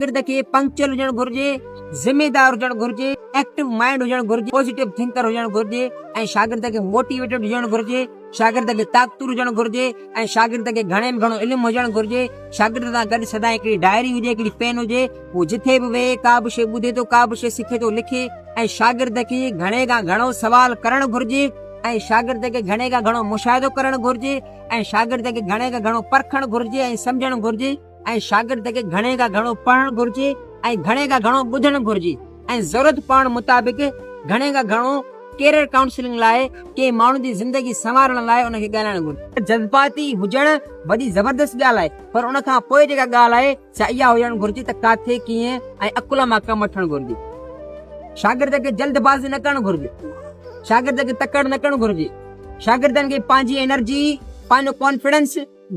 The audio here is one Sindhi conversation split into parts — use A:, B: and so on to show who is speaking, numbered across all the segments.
A: شاگرد کي پنڪچوئل هجڻ گهرجي، ذميدار هجڻ گهرجي، ايڪٽو مائنڊ هجڻ گهرجي، پازيٽو ٿنڪر هجڻ گهرجي ۽ شاگرد کي موٽيويٽيڊ هجڻ گهرجي، شاگرد کي طاقتور هجڻ گهرجي ۽ شاگرد کي گهڻي ۾ گهڻو علم هجڻ گهرجي، شاگرد سان گڏ سدائين هڪڙي ڊائري هجي، هڪڙي پين هجي، هو جٿي به ويهي ڪا به شيء ٻڌي ٿو، ڪا به شيء سکي ٿو لکي ۽ شاگرد کي گهڻي کان گهڻو سوال ڪرڻ گهرجي ۽ شاگرد کي گهڻي کان گهڻو مشاهدو ڪرڻ گهرجي ۽ شاگرد کي گهڻي کان گهڻو پرکڻ گهرجي ۽ سمجهڻ گهرجي. ۽ شاگرد کي گهڻي کان گهڻو پڙهڻ گهرجي ۽ گهڻي کان گهڻو ٻڌڻ گهرجي ۽ ضرورت پوڻ مطابق گهڻي کان گهڻو ڪيريئر ڪائونسلنگ لاء ڪنهن ماڻهو جي زندگي سنوارڻ لاء ان کي ڳالهائڻ گهرجي. جذباتي هجڻ وڏي زبردست ڳالهه آهي پر ان کان پوء جيڪا ڳالهه آهي سا اها هجڻ گهرجي ته ڪاٿي ڪيئن ۽ عقل مان ڪم وٺڻ گهرجي. شاگرد کي جلد بازي نه ڪرڻ گهرجي. شاگرد کي تڪڙ نه ڪرڻ گهرجي. شاگردن کي پنهنجي انرجي، پنهنجو ڪانفيڊنس،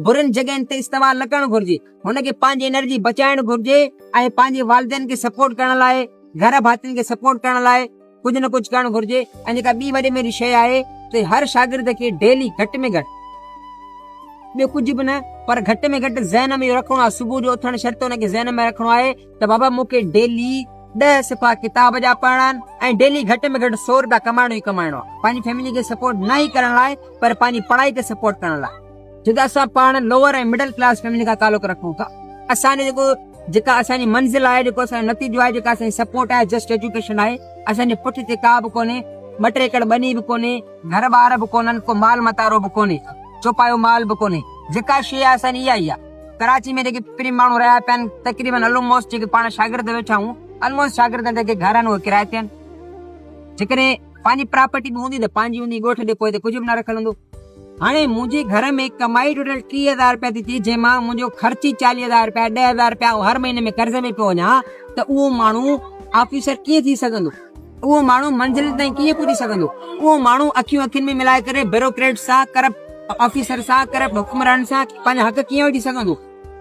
A: برين جڳهين تي استعمال نه ڪرڻ گهرجي، هن کي پنهنجي انرجي بچائڻ گهرجي ۽ پنهنجي والدين کي سپورٽ ڪرڻ لاء، گهر ڀاتين کي سپورٽ ڪرڻ لاء ڪجهه نه ڪجهه ڪرڻ گهرجي ۽ جيڪا ٻي وڏي ۾ وڏي شيء آهي ته هر شاگرد کي ڊيلي گهٽ ۾ گهٽ ٻيو ڪجهه به نه پر گهٽ ۾ گهٽ ذهن ۾ اهو رکڻو آهي صبح جو اٿڻ شرط ان کي ذهن ۾ رکڻو آهي ته بابا مون کي ڊيلي ڏهه صفحا ڪتاب جا پڙهڻا آهن ۽ ڊيلي گهٽ ۾ گهٽ سو روپيا ڪمائڻو ئي ڪمائڻو آهي پنهنجي فيملي کي سپورٽ نه ئي ڪرڻ لاء پر پنهنجي پڙهائي کي سپورٽ ڪرڻ لاء. ڇو ته اسان پاڻ لوئر ۽ مڊل ڪلاس فيملي کان تعلق رکون ٿا اسان جو جيڪو جيڪا اسان جي منزل آهي جيڪو اسان جو نتيجو آهي جيڪا اسان جي سپورٽ آهي جسٽ ايجوڪيشن آهي اسان جي پٺ تي ڪا به ڪونهي ٻه ٽي ايڪڙ ٻني به ڪونهي گهر ٻار به ڪونهن ڪو مال متارو به ڪونهي چوپايو مال به ڪونهي جيڪا شيء آهي اسان جي اها ئي آهي ڪراچي ۾ جيڪي پرين ماڻهو رهيا پيا آهن تقريبن الموسٽ جيڪي پاڻ شاگرد ويٺا آهيون الموسٽ شاگردن جيڪي گهر آهن اهي ڪرائي تي آهن جيڪڏهن پنهنجي پراپرٽي به هوندي ته پنهنجي هوندي، ڳوٺ ڏي پوء ته ڪجهه به نه رکيل هوندو. هاڻي منهنجي گهر ۾ ڪمائي ٽوٽل 30,000 رپيا ٿي ٿئي، جنهن مان منهنجو خرچ ئي 40,000 رپيا، 10,000 رپيا آئون هر مهيني ۾ قرض ۾ پيو وڃان ته اهو ماڻهو آفيسر ڪيئن ٿي سگهندو؟ اهو ماڻهو منزل تائين ڪيئن پڄي سگهندو؟ اهو ماڻهو اکيون اکين ۾ ملائي ڪري بيروڪريٽ سان، ڪرپٽ آفيسر سان، ڪرپٽ حڪمرانن سان پنهنجا حق ڪيئن وٺي سگهندو؟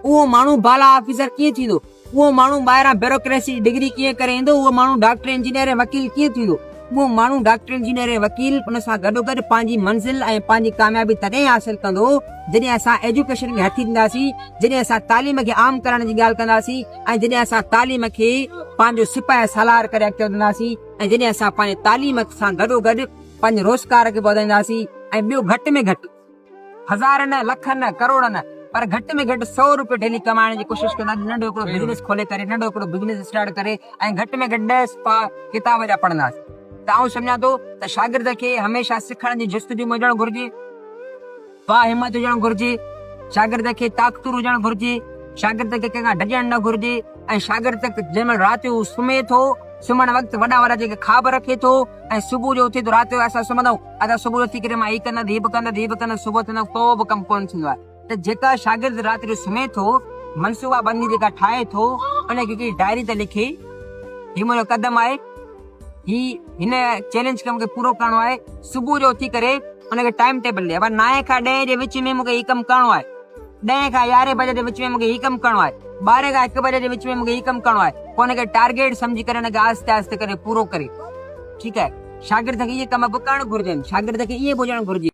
A: اهو ماڻهو بالا آفيسر ڪيئن ٿيندو؟ اهو ماڻهو ٻاهران بيوروڪريسي جي ڊگري ڪيئن ڪري ايندو؟ اهو ماڻهو ڊاڪٽر، انجنيئر ۽ وڪيل ڪيئن ٿيندو؟ اهو ماڻهو ڊاڪٽر، انجنيئر ۽ وڪيل ان سان گڏوگڏ پنهنجي منزل ۽ پنهنجي ڪاميابي تڏهن حاصل ڪندو جڏهن اسان ايجوڪيشن کي هٿي ڏينداسين، جڏهن اسان تعليم کي عام ڪرڻ جي ڳالهه ڪنداسين ۽ جڏهن اسان تعليم کي پنهنجو سپاهه سالار ڪري اڳتي وڌنداسين ۽ جڏهن اسان پنهنجي تعليم سان گڏوگڏ پنهنجي روزگار کي به وڌائينداسين ۽ ٻيو گهٽ ۾ گهٽ هزار نه، لک نه، ڪروڙ نه، پر گهٽ ۾ گهٽ سئو روپيو ڊيلي ڪمائڻ جي ڪوشش ڪنداسين، ننڍو هڪڙو بزنس کولي ڪري، ننڍو هڪڙو بزنس اسٽارٽ ڪري ۽ گهٽ ۾ گهٽ 10 صفحا ڪتاب جا پڙهنداسين ته آئون سمجهان ٿو ته شاگرد کي هميشه سکڻ جي جستجو ۾ هجڻ گهرجي، باهمت هجڻ گهرجي، شاگرد کي طاقتور هجڻ گهرجي، شاگرد کي ڪنهن کان ڊڄڻ نه گهرجي ۽ شاگرد جنهن مهل رات جو هو سمهي ٿو، سمهڻ وقت وڏا وڏا جيڪي خواب رکي ٿو ۽ صبح جو اٿي ٿو رات جو اسان سمهندا آهيون ادا صبح جو اٿي ڪري مان هي ڪندس هي به ڪندس هي به ڪندس صبح ٿيندو ڪو به ڪم ڪونه ٿيندو آهي ته جيڪا شاگرد رات جو سمهي ٿو منصوبا بندي جيڪا ٺاهي ٿو ان کي هڪڙي ڊائري تي لکي هي منهنجو قدم آهي هي هن چئلينج کي مونکي پورو ڪرڻو آهي صبح جو اٿي ڪري ان کي ٽائيم ٽيبل ڏي ابا نائين کان ڏهين جي وچ ۾ مونکي هي ڪم ڪرڻو آهي ڏهين کان يارهين بجي جي وچ ۾ مونکي هي ڪم ڪرڻو آهي، ٻارهين کان هڪ بجي جي وچ ۾ مونکي هي ڪم ڪرڻو آهي، پوء ان کي ٽارگيٽ سمجهي ڪري ان کي آهستي آهستي ڪري پورو ڪري. ٺيڪ آهي، شاگرد کي اهي ڪم به ڪرڻ گهرجن، شاگرد کي ائين به هجڻ گهرجي.